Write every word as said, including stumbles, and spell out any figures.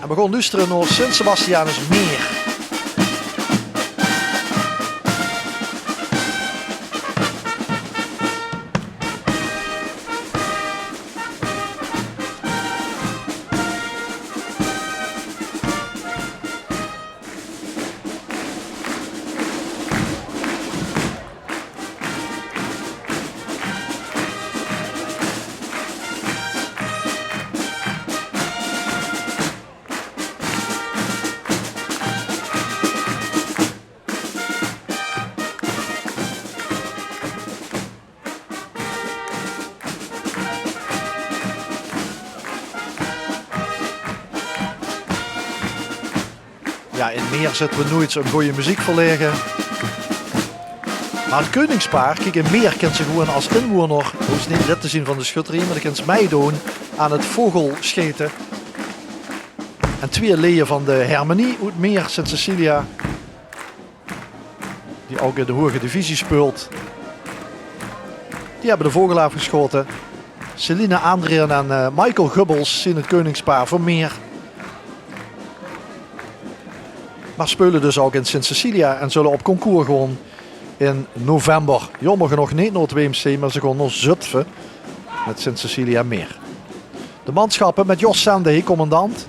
En we gaon loestere nao Sint Sebastianus Meer. Jao, in Meer zitte we noeits um gooj meziek verlaege. Mer 't keuningspaar, kiek, in Meer kins se gewoen es inwoener, hoofs neet lid te zien van de schutterie, mer de kins meidoon aan 't vogelsjete. En twieë leje van de hermenie oet Meer, Sint Cecilia, die ouch in de hoge divisie speult, die höbbe de vogel aafgesjaote. Celine Andrian en, eh, Michael Gubbels zien 't keuningspaar van Meer. Mer speule dus ouch in Sint Cecilia en zulle op concours gaon in november. Jaomer genóg neet nao 't W M C, mer ze gaon nao Zutphen mit Sint Cecilia Meer. De mansjappe mit Jos Sende, commandant.